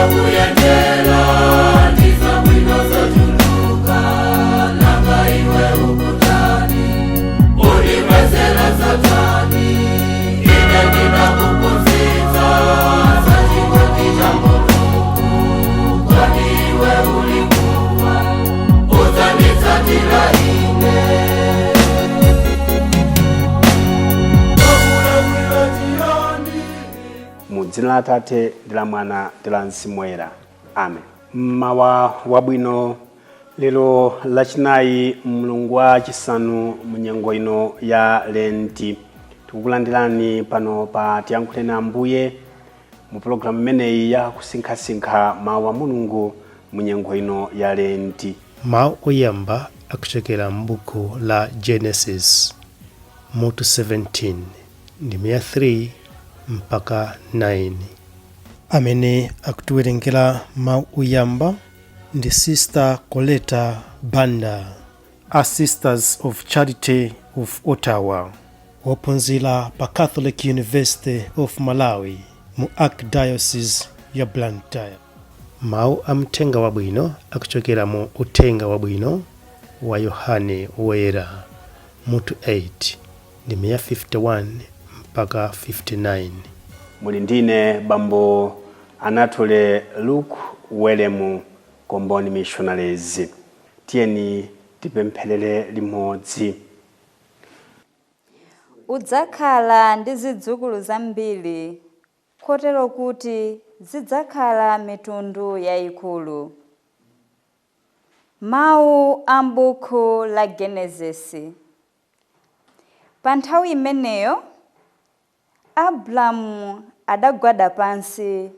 Ndakuyendera ndizabwino zochuluka, nanga iwe ukutani? Undibwezera zotani? Ine ndinakuphunzitsa za chikondi cha Mulungu, kodi iwe ulikuwa udzanditsatira ine? Ndakulakwira chiyani? Mu dzina la Atate ndi la Mwana ndi la Mzimu Woyera, amen. Mmawa wabwino. Lero Lachinayi, mlungu wa chisanu mu nyengo ino ya Lenti, tikukulandirani pano pa Tiyankhuleni Ambuye mu pulogalamu imeneyi ya kusinkhasinkha mawu a Mulungu mu nyengo ino ya Lenti. Mawu oyamba akuchokera m'buku la Genesis mutu 17 ndime ya 3 mpaka 9. Amene akutiwerengera mawu oyamba ndi Sister Coletta Banda a Sisters of Charity of Ottawa, wophunzira pa Catholic University of Malawi mu Archdiocese ya Blantyre. Mawu a Mthenga Wabwino akuchokera mu Uthenga Wabwino wa Yohane Woyera mutu 8 ndime ya 51 mpaka 59. Muli ndine Bambo Anatole Luke Welemu, Comboni Missionaries. Tiyeni tipempherere limodzi. Udzakhala ndi zidzukulu zambiri, kotero kuti zidzakhala mitundu yayikulu. Mawu a m'buku la Genesisi. Pa nthawi imeneyo Abramu adagwada pansi,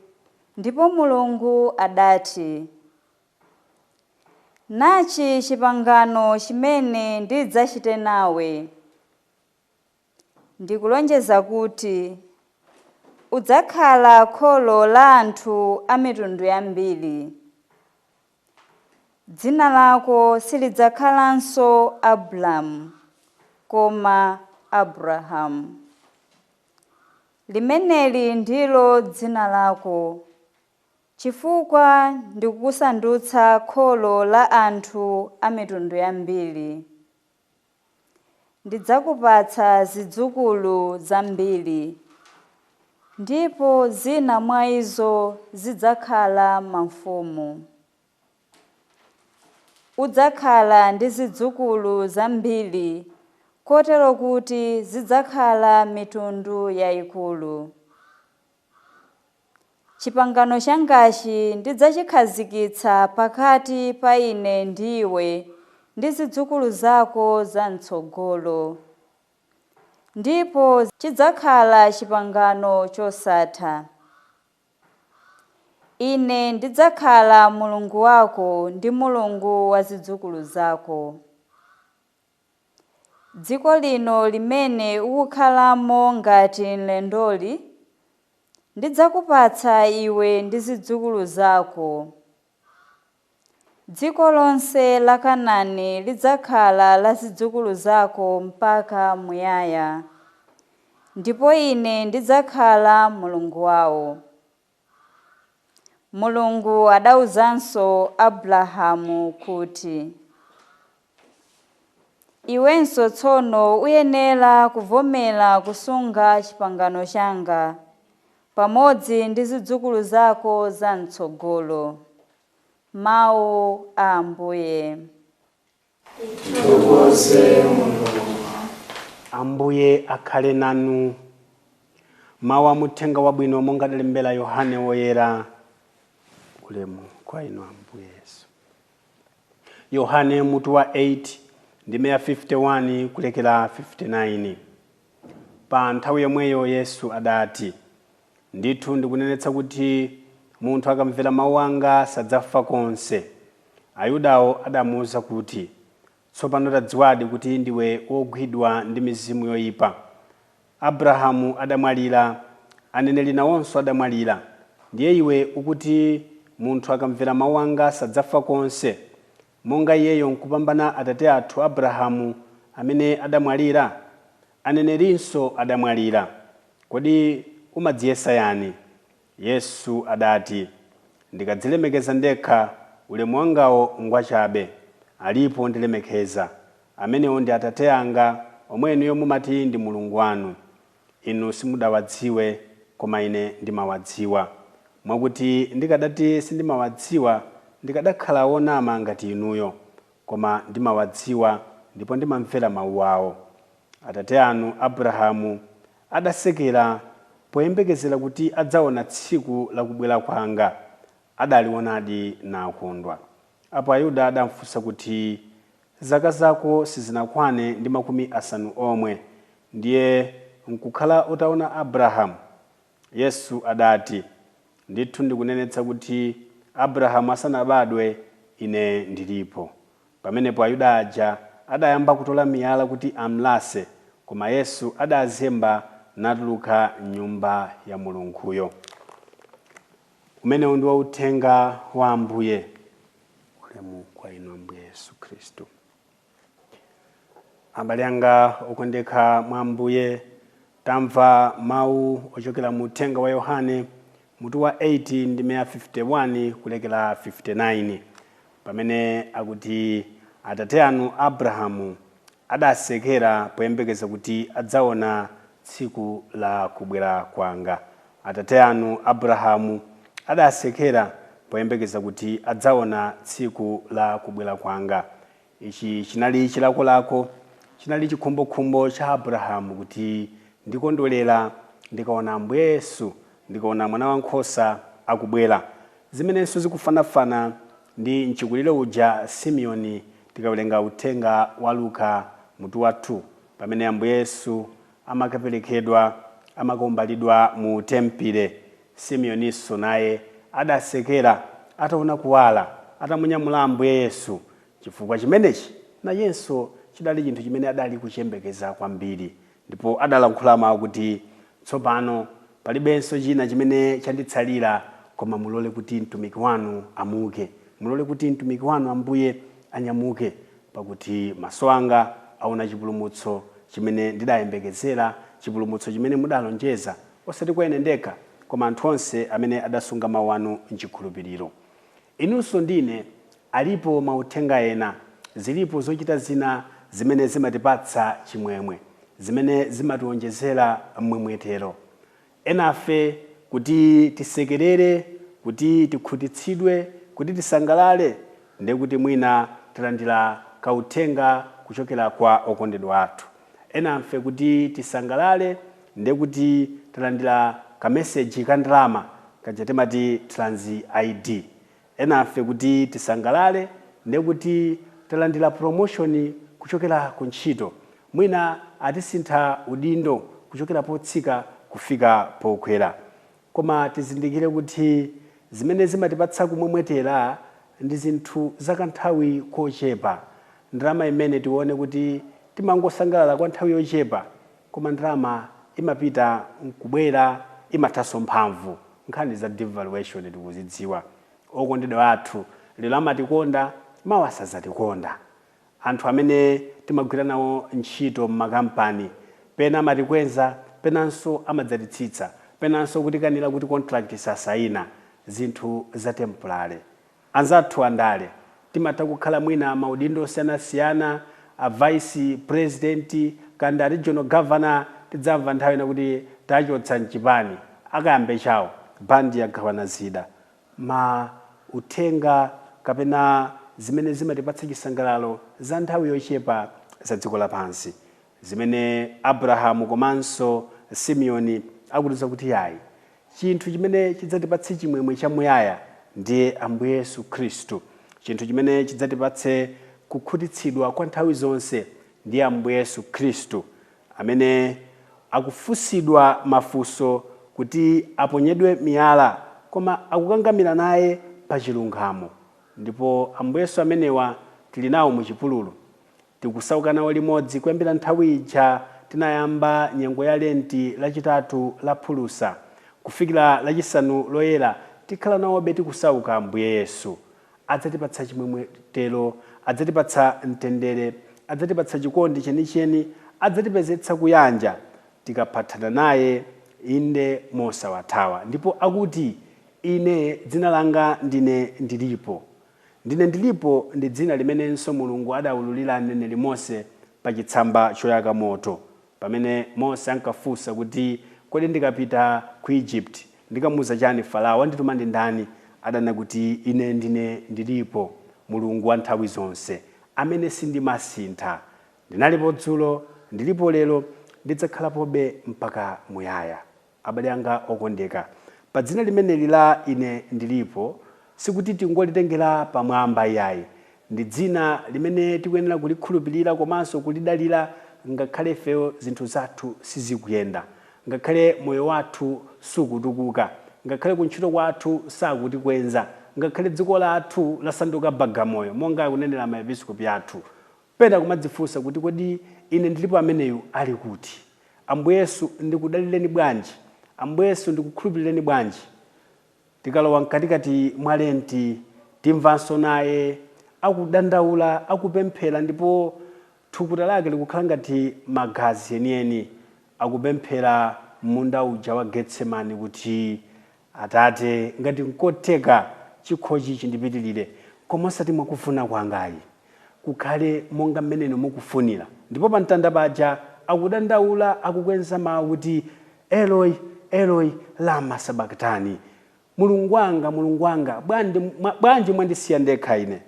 ndipo Mulungu adati, "Nachi chipangano chimene ndidzachite nawe. Ndikulonjeza kuti udzakhala kholo la anthu a mitundu yambiri. Dzina lako silidzakhalanso Abramu, koma Abrahamu. Limeneli ndilo dzina lako, chifukwa ndikukusandutsa kholo la anthu a mitundu yambiri. Ndidzakupatsa zidzukulu zambiri, ndipo zina mwa izo zidzakhala mafumu. Udzakhala ndi zidzukulu zambiri, kotero kuti zidzakhala mitundu yayikulu. Chipangano changachi ndidzachikhazikitsa pakati pa ine ndiwe ndi zidzukulu zako zam'tsogolo, ndipo chidzakhala chipangano chosatha. Ine ndidzakhala Mulungu wako ndi Mulungu wa zidzukulu zako. Dziko lino limene ukukhalamo ngati mlendoli ndidzakupatsa iwe ndi zidzukulu zako. Dziko lonse la Kanaani lidzakhala la zidzukulu zako mpaka muyaya, ndipo ine ndidzakhala Mulungu wawo." Mulungu adawuzanso Abrahamu kuti, "Iwenso tsono uyenera kuvomera kusunga chipangano changa pamodzi ndi zidzukulu zako zam'tsogolo." Mawu a Ambuye. Tithokoze Mulungu. Ambuye akhale nanu. Mawu a Muthenga Wabwino monga adalembera Yohane Woyera. Ulemu kwa inu, Ambuye Yesu. Yohane mutu wa 8 ndime ya 51 kulekera 59. Pa nthawi yomweyo Yesu adati, "Ndithu ndikunenetsa kuti munthu akamvera mawu anga sadzafa konse." Ayudawo adamuwuza kuti, "Tsopano tadziwadi kuti ndiwe wogwidwa ndi mizimu yoyipa. Abrahamu adamwalira, aneneri nawonso adamwalira, ndiye iwe ukuti, 'Munthu akamvera mawu anga sadzafa konse.' Monga iyeyo nkupambana atate athu Abrahamu amene adamwalira? Anenerinso adamwalira. Kodi umadziyesa yani?" Yesu adati, Ndikadzilemekeza ndekha, ulemu wangawo ngwachabe. Alipo wondilemekeza, amenewo ndi Atate anga, omwe inuyo mumati ndi Mulungu wanu. Inu simudawadziwe, koma Ine ndimawadziwa. Mwakuti ndikadati sindimawadziwa, ndikadakhala wonama ngati inuyo. Koma ndimawadziwa, ndipo ndimamvera mawu awo. Atate anu Abrahamu adasekera poyembekezera kuti adzaona tsiku la kubwera kwanga. Adalionadi nakondwa. Apo Ayuda adamfunsa kuti, Zaka zako sizinakwane ndi 50 omwe, ndiye nkukhala utaona Abrahamu? Yesu adati, Ndithu ndikunenetsa kuti Abrahamu asanabadwe, Ine ndilipo. Pamenepo Ayuda aja adayamba kutola miyala kuti amlase, koma Yesu adazemba natuluka m'Nyumba ya Mulunguyo. Umenewu ndiwo uthenga wa Ambuye. Ulemu kwa inu Ambuye Yesu Khristu. Abale anga okondeka mwa Ambuye, tamva mawu ochokera mu uthenga wa Yohane mutu wa 8 ndime ya 51 kulekera 59, pamene akuti atate anu Abrahamu adasekera poyembekeza kuti adzaona tsiku la kubwera kwanga. Atate anu Abrahamu adasekera poyembekeza kuti adzaona tsiku la kubwera kwanga. Ichi chinali chilakolako, chinali chikhumbokhumbo cha Abrahamu kuti ndikondwerera ndikaona Ambuye Yesu, ndikaona Mwana wankhosa akubwera. Zimenenso zikufanafana ndi mchikulire uja Simeoni tikawerenga uthenga wa Luka mutu wa 2 pamene Ambuye Yesu amakaperekedwa, amakaumbalidwa mu tempile. Simeoninso naye adasekera ataona kuwala, atamunyamula Ambuye Yesu, chifukwa chimenechi nayenso chidali chinthu chimene adali kuchiyembekeza kwambiri. Ndipo adalankhula mawu kuti, Tsopano palibenso china chimene chanditsalira koma mulole kuti mtumiki wanu amuke, mulole kuti mtumiki wanu Ambuye anyamuke, pakuti maso anga aona chipulumutso chimene ndidayembekezera, chipulumutso chimene mudalonjeza, osati kwa ine ndekha, koma anthu onse amene adasunga mawu anu m'chikhulupiriro. Inunso ndi ine, alipo mauthenga ena, zilipo zochita zina zimene zimatipatsa chimwemwe, zimene zimationjezera mmwemwetero. Enafe kuti tisekerere, kuti tikhutitsidwe, kuti tisangalale, ndiye kuti mwina talandira kauthenga kuchokera kwa okondedwa athu. Enafe kuti tisangalale, ndiye kuti talandira kameseji ka ndalama kaja timati trans ID. Enafe kuti tisangalale, ndiye kuti talandira promotion kuchokera ku ntchito. Mwina atisintha udindo kuchokera potsika kufika pokwera. Koma tizindikire kuti zimene zimatipatsa kumwemwetera ndi zinthu za kanthawi kochepa. Ndalama imene tione kuti timangosangalala kwa nthawi yochepa, koma ndalama imapita nkubwera, imathanso mphamvu. Nkhani za devaluation tikuzidziwa. Okondedwa athu lero amatikonda, mawa sadzatikonda. Anthu amene timagwira nawo ntchito m'makampani, pena amatikweza, penanso amadzatitsitsa, penanso kutikanira kuti contract sasaina. Zinthu za temporary. Anzathu andale, timatha kukhala mwina maudindo osiyanasiyana, a vice president, kaya ndi a regional governor, tidzamva nthawi ina kuti tachotsa mchipani, akayambe chawo, band yagawana zida. Ma uthenga kapena zimene zimatipatsa chisangalalo za nthawi yochepa za dziko lapansi. Zimene Abrahamu komanso Simeoni akutiuza kuti yayi, chinthu chimene chidzatipatse chimwemwe chamuyaya ndiye Ambuye Yesu Khristu. Chinthu chimene chidzatipatse kukhutitsidwa kwa nthawi zonse ndiye Ambuye Yesu Khristu, amene akufunsidwa mafunso kuti aponyedwe miyala, koma akukangamira naye pa chilungamo. Ndipo Ambuye Yesu amenewa tili nawo mu chipululu. Tikusauka nawo limodzi kuyambira nthawi ija tinayamba nyengo ya Lenti lachitatu la phulusa kufikira lachisanu loyera tikhala nawobe tikusauka Ambuye Yesu. Adzatipatsa chimwemwetero, adzatipatsa mtendere, adzatipatsa chikondi chenicheni, adzatipezetsa kuyanja tikaphatana naye, inde mosawathawa. Ndipo akuti, Ine dzina langa ndine Ndilipo. Ndine Ndilipo ndi dzina limenenso Mulungu adawululira mneneri Mose pa chitsamba choyaka moto, pamene Mose ankafunsa kuti kodi ndikapita ku Egypt ndikamuuza chani Farao, wandituma ndi ndani? Adanena kuti ine ndine Ndilipo, Mulungu wa nthawi zonse, amene sindimasintha. Ndinalipo dzulo, ndilipo lero, ndidzakhalapobe mpaka muyaya. Abale anga okondeka, pa dzina limeneli la Ine Ndilipo, sikuti tingolitengera pamwamba iyayi. Ndi dzina limene tikuyenera kulikhulupirira komanso kulidalira ngakhale ifeyo zinthu zathu sizikuyenda, ngakhale moyo wathu sukutukuka, ngakhale kuntchito kwathu sakutikwenza, ngakhale dziko lathu lasanduka Bagamoyo monga akunenera maepiskopi athu. Pena kumadzifunsa kuti kodi Ine Ndilipo ameneyu ali kuti? Ambuye Yesu ndikudalireni bwanji? Ambuye Yesu ndikukhulupirireni bwanji? Tikalowa mkatikati mwa Lenti timvanso naye akudandaula, akupemphera ndipo thukuta lake likukhala ngati magazi enieni, akupemphera m'munda uja wa Getsemani kuti Atate, ngati nkotheka chikhochi chindipitirire, koma osati mwakufuna kwangayi, kukhale monga mmene inu mukufunira. Ndipo pa mtanda paja akudandaula akukwenza mawu kuti Eloi, Eloi, lama sabakitani? Mulungu wanga, Mulungu wanga, bwanji mwandisiya ndekha ine?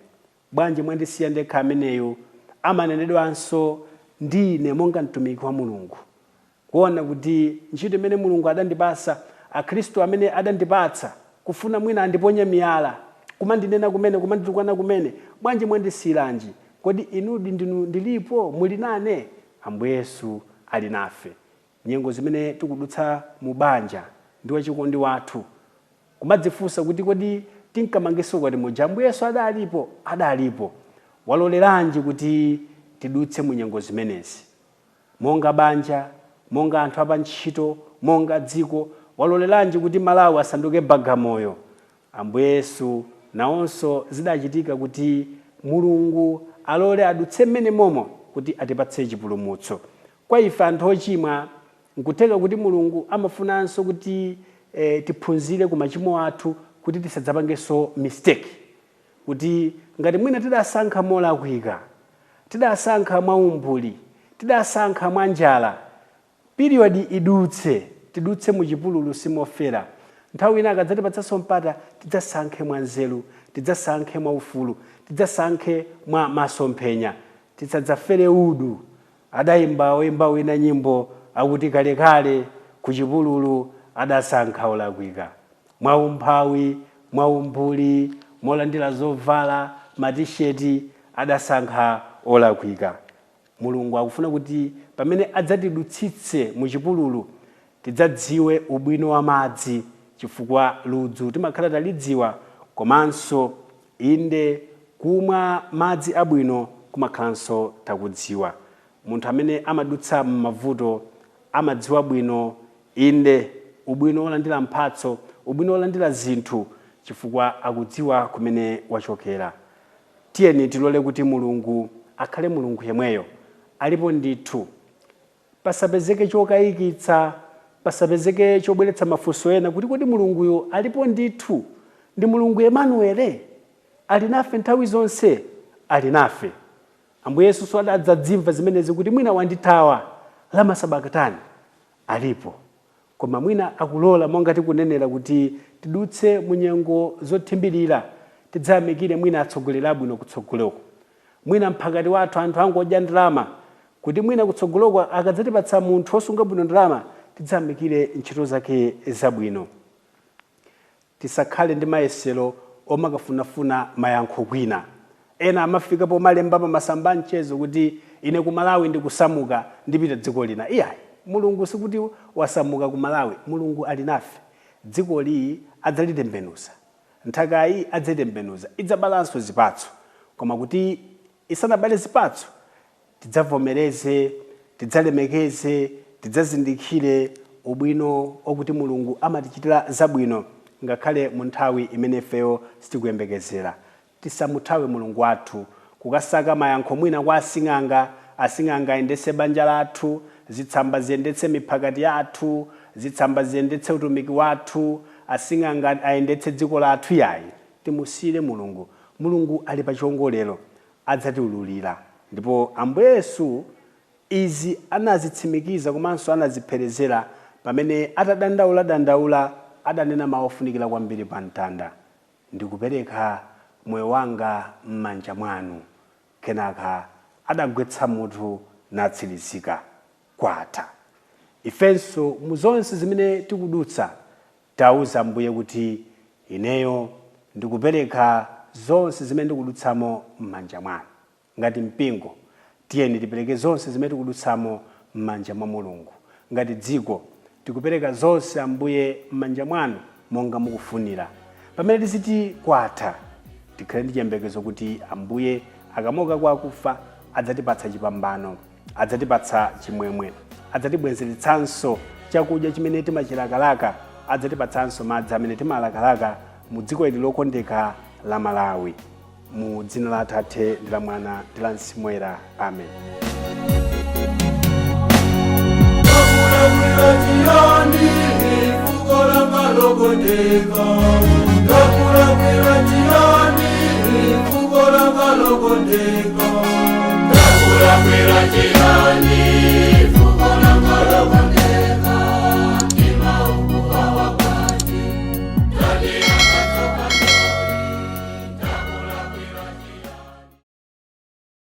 Bwanji mwandisiya ndekha ameneyu amanenedwanso ndi ine monga mtumiki wa Mulungu. Kuona kuti ntchito imene Mulungu adandipatsa, akhristu amene adandipatsa, kufuna mwina andiponye miyala, kumandinena kumene, kumanditukwana kumene, bwanji mwandisiyiranji? Kodi inudi ndinu ndilipo, muli nane? Ambuye Yesu ali nafe. Nyengo zimene tikudutsa mu banja ndi wachikondi wathu, kumadzifunsa kuti kodi tinkamangenso ukwati muja Ambuye Yesu adalipo? Adalipo. Waloleranji kuti tidutse mu nyengo zimenezi? Monga banja, monga anthu apantchito, monga dziko, waloleranji kuti Malawi asanduke Bagamoyo? Ambuye Yesu nawonso zidachitika kuti Mulungu alole adutse mmenemomo kuti atipatse chipulumutso. Kwa ife anthu ochimwa, nkutheka kuti Mulungu amafunanso kuti tiphunzire ku machimo athu kuti tisadzapangenso mistake. Kuti ngati mwina tidasankha molakwika, tidasankha mwaumbuli, tidasankha mwanjala, period idutse, tidutse mu chipululu simofera. Nthawi ina akadzatipatsanso mpata, tidzasankhe mwanzeru, tidzasankhe mwaufulu, tidzasankhe mwa masomphenya, tisadzafere udu. Adayimba woyimba wina nyimbo akuti kalekale kuchipululu adasankha olakwika. Mwaumphawi, mwaumbuli, molandira zovala, matisheti, adasankha olakwika. Mulungu akufuna kuti pamene adzatidutsitse mu chipululu tidzadziwe ubwino wa madzi chifukwa ludzu timakhala talidziwa komanso inde kumwa madzi abwino kumakhalanso takudziwa. Munthu amene amadutsa m'mavuto amadziwa bwino inde ubwino wolandira mphatso, ubwino wolandira zinthu chifukwa akudziwa kumene wachokera. Tiyeni tilole kuti Mulungu akhale Mulungu yemweyo. Alipo ndithu. Pasapezeke chokayikitsa, pasapezeke chobweretsa mafunso ena kuti kodi Mulunguyo alipo ndithu? Ndi Mulungu Emanuele? Ali nafe nthawi zonse? Ali nafe. Ambuye Yesunso adadzadzimva zimenezi kuti mwina wandithawa, lama sabakitani? Alipo. Koma mwina akulola monga tikunenera kuti tidutse mu nyengo zothimbirira, tidzayamikire mwina atsogoleri abwino kutsogoloko. Mwina mphakati wathu anthu angodya ndalama, kuti mwina kutsogoloko akadzatipatsa munthu wosunga bwino ndalama, tidzayamikire ntchito zake zabwino. Tisakhale ndi mayesero omakafunafuna mayankho kwina. Ena amafika pomalemba pa masamba a mchezo kuti ine ku Malawi ndikusamuka ndipita dziko lina. Iyayi, Mulungu sikuti wasamuka ku Malawi, Mulungu ali nafe. Dzikoli adzalitembenuza, nthakayi adzaitembenuza, idzabalanso zipatso. Koma kuti isanabale zipatso, tidzavomereze, tidzalemekeze, tidzazindikire ubwino wakuti Mulungu amatichitira zabwino ngakhale mu nthawi imene ifeyo sitikuyembekezera. Tisamuthawe Mulungu wathu, kukasaka mayankho mwina kwa asing'anga, asing'anga ayendetse banja lathu, zitsamba ziyendetse miphakati yathu, zitsamba ziyendetse utumiki wathu, Asing'anga ayendetse dziko lathu yayi. Timusiyire Mulungu. Mulungu ali pa chiwongolero, adzatiululira. Ndipo Ambuye Yesu izi anazitsimikiza komanso anazipherezera pamene atadandaula dandaula adanena mawu ofunikira kwambiri pa mtanda: "Ndikupereka moyo wanga m'manja mwanu." Kenaka adagwetsa mutu natsirizika, kwatha. Ifenso mu zonse zimene tikudutsa, tauza Ambuye kuti, "Ineyo ndikupereka zonse zimene ndikudutsamo m'manja mwanu." Ngati mpingo, tiyeni tipereke zonse zimene tikudutsamo m'manja mwa Mulungu. Ngati dziko, tikupereka zonse, Ambuye, m'manja mwanu monga mukufunira. Pamene tiziti kwatha, tikhale ndi chiyembekezo kuti Ambuye akamauka kwa akufa adzatipatsa chipambano, adzatipatsa chimwemwe, adzatibwezeretsanso chakudya chimene timachilakalaka, adzatipatsanso madzi amene timalakalaka mu dziko ili lokondeka la Malawi. Mu dzina la Atate ndi la Mwana ndi la Mzimu Woyera, amen. Kakulawira chiyani, fuko langa lokondeka?